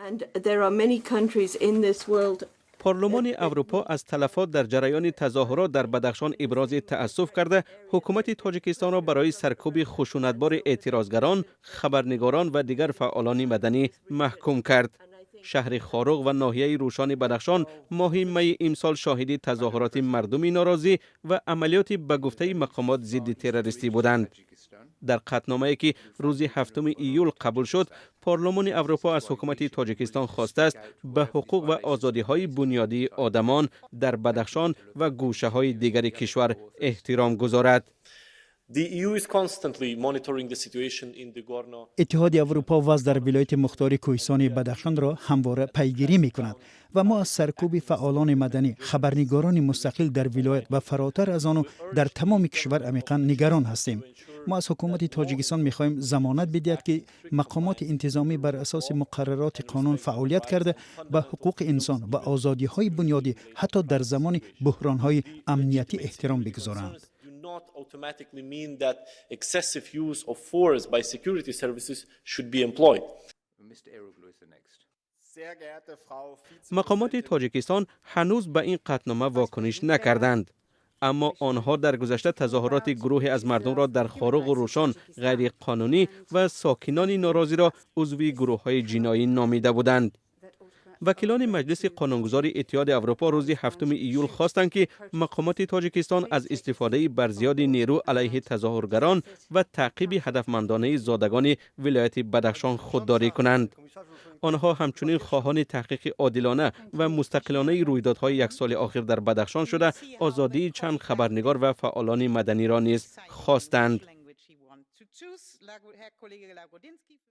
And there are many countries in this world. پارلمان اروپا از تلفات در جریان تظاهرات در بدخشان ابراز تأسف کرده، حکومت تاجیکستان را برای سرکوب خشونتبار اعتراضگران، خبرنگاران و دیگر فعالان مدنی محکوم کرد. شهر خاروغ و ناحیه روشان بدخشان ماه می امسال شاهد تظاهرات مردمی ناراضی و عملیات به گفته مقامات ضد تروریستی بودند. در قطعنامه‌ای که روز هفتم ایول قبول شد، پارلمان اروپا از حکومت تاجیکستان خواسته است به حقوق و آزادی های بنیادی آدمان در بدخشان و گوشه های دیگر کشور احترام گذارد. The EU is constantly monitoring the situation in the Gorno اتحاد اروپا وضع در ولایت مختار کوهستان بدخشان را همواره پیگیری می کند و ما از سرکوب فعالان مدنی، خبرنگاران مستقل در ولایت و فراتر از آن و در تمام کشور عمیقا نگران هستیم. ما از حکومت تاجیکستان میخواهیم ضمانت بدهد که مقامات انتظامی بر اساس مقررات قانون فعالیت کرده، به حقوق انسان و آزادی های بنیادی حتی در زمان بحران های امنیتی احترام بگذارند. do not automatically mean that excessive use of force by security services should be employed. Mr. Eroglu is the next. مقامات تاجیکستان هنوز به این قطعنامه واکنش نکردند، اما آنها در گذشته تظاهرات گروهی از مردم را در خاروغ و روشان غیر قانونی و ساکنان ناراضی را عضو گروه های جنایی نامیده بودند. وکیلان مجلس قانونگذار اتحاد اروپا روز هفتم ایول خواستند که مقامات تاجیکستان از استفاده برزیاد نیرو علیه تظاهرگران و تعقیب هدفمندانه زادگان ولایت بدخشان خودداری کنند. آنها همچنین خواهان تحقیق عادلانه و مستقلانه رویدادهای یک سال اخیر در بدخشان شده، آزادی چند خبرنگار و فعالان مدنی را نیز خواستند. Herr Kollege Lagodinsky.